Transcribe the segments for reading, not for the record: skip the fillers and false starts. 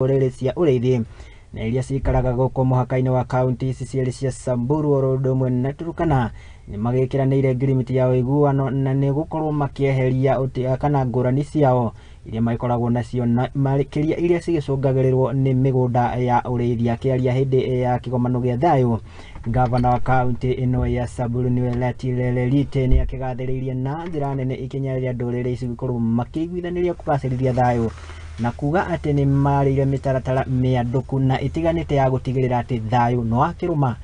Ndũrĩrĩ cia ũrĩithi na iria cikaraga gũkũ mũhaka-inĩ wa kaunti ici cierĩ cia Samburu oro ũndũ ũmwe na Turkana nĩ magĩkĩranĩire ngirimiti ya ũiguano na nĩ gũkorwo makĩeheria kana ngũrani ciao iria magĩkoragwo nacio na makĩria iria cigĩcũngagĩrĩrwo nĩ mĩgũnda ya ũrĩithi. Akĩaria hĩndĩ ya kĩgomano gĩa thayũ, gavana wa kaunti ĩno ya Samburu nĩwe Lati Lelerite nĩ akĩgathĩrĩirie na njĩra nene ikinya rĩa ndũrĩrĩ ici gũkorwo makĩiguithanĩria kũgacĩrithia thayũ na kuga atĩ nĩ marĩire mĩtaratara mĩandũku na ĩtiganĩte ya gũtigĩrĩra atĩ thayũ no wakĩrũma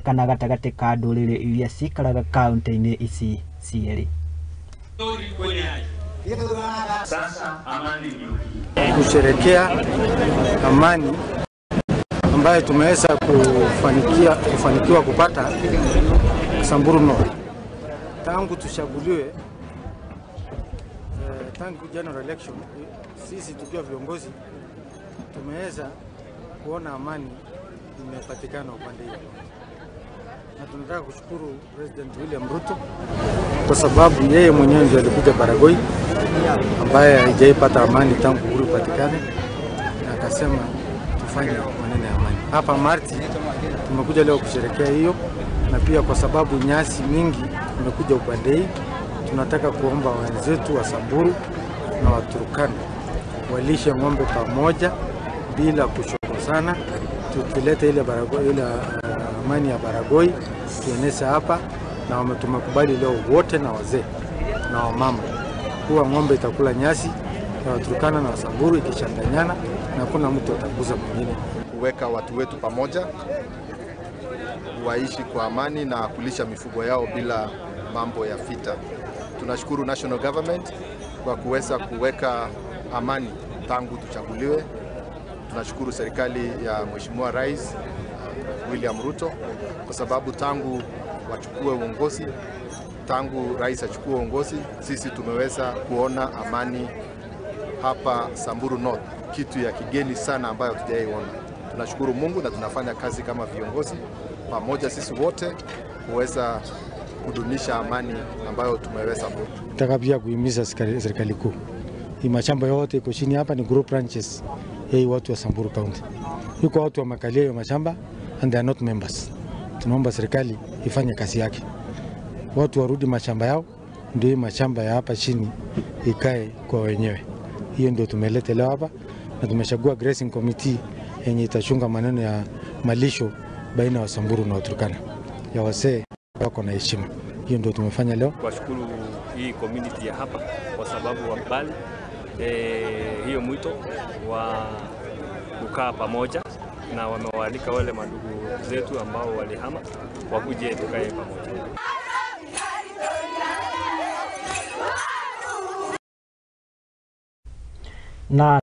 kana gatagatĩ ka ndũrĩrĩ iria cikaraga kaunti-inĩ ici cierĩ. Kusherekea amani ambayo tumeweza kufanikiwa kupata Samburu North tangu tuchaguliwe, tangu general election, sisi tukiwa viongozi tumeweza kuona amani imepatikana upande huu, na tunataka kushukuru President William Ruto kwa sababu yeye mwenyewe ndiye alikuja Baragoi ambaye haijaipata amani tangu uhuru patikane, na akasema tufanye maneno ya amani. Hapa Marti tumekuja leo kusherehekea hiyo, na pia kwa sababu nyasi mingi imekuja upande hii, tunataka kuomba wenzetu wa Samburu na wa Turkana walishe ng'ombe pamoja bila kuchokosana, tukileta ile Baragoi, ile amani ya Baragoi tueneze hapa, na tumekubali leo wote na wazee na wamama kuwa ng'ombe itakula nyasi na Waturkana na Wasamburu ikichanganyana, na kuna mtu ataguza mwingine. Kuweka watu wetu pamoja waishi kwa amani na kulisha mifugo yao bila mambo ya vita. Tunashukuru national government kwa kuweza kuweka amani tangu tuchaguliwe. Tunashukuru serikali ya Mheshimiwa Rais William Ruto kwa sababu tangu wachukue uongozi, tangu rais achukue uongozi, sisi tumeweza kuona amani hapa Samburu North, kitu ya kigeni sana ambayo hatujaiona. Tunashukuru Mungu na tunafanya kazi kama viongozi pamoja sisi wote kuweza kudumisha amani ambayo tumeweza. Nataka pia kuhimiza serikali kuu, hii mashamba yote iko chini hapa ni group ranches ya watu wa Samburu County. Yuko watu wa makalia hiyo mashamba and they are not members. Tunaomba serikali ifanye kazi yake, watu warudi mashamba yao, ndio hii mashamba ya hapa chini ikae kwa wenyewe. Hiyo ndio tumeleta leo hapa, na tumechagua grazing committee yenye itachunga maneno ya malisho baina ya Samburu na Turkana, ya wasee wako na heshima. Hiyo ndio tumefanya leo. Kuwashukuru hii community ya hapa kwa sababu wakubali hiyo mwito wa kukaa pamoja, na wamewaalika wale mandugu zetu ambao walihama wakuje tukae pamoja. Na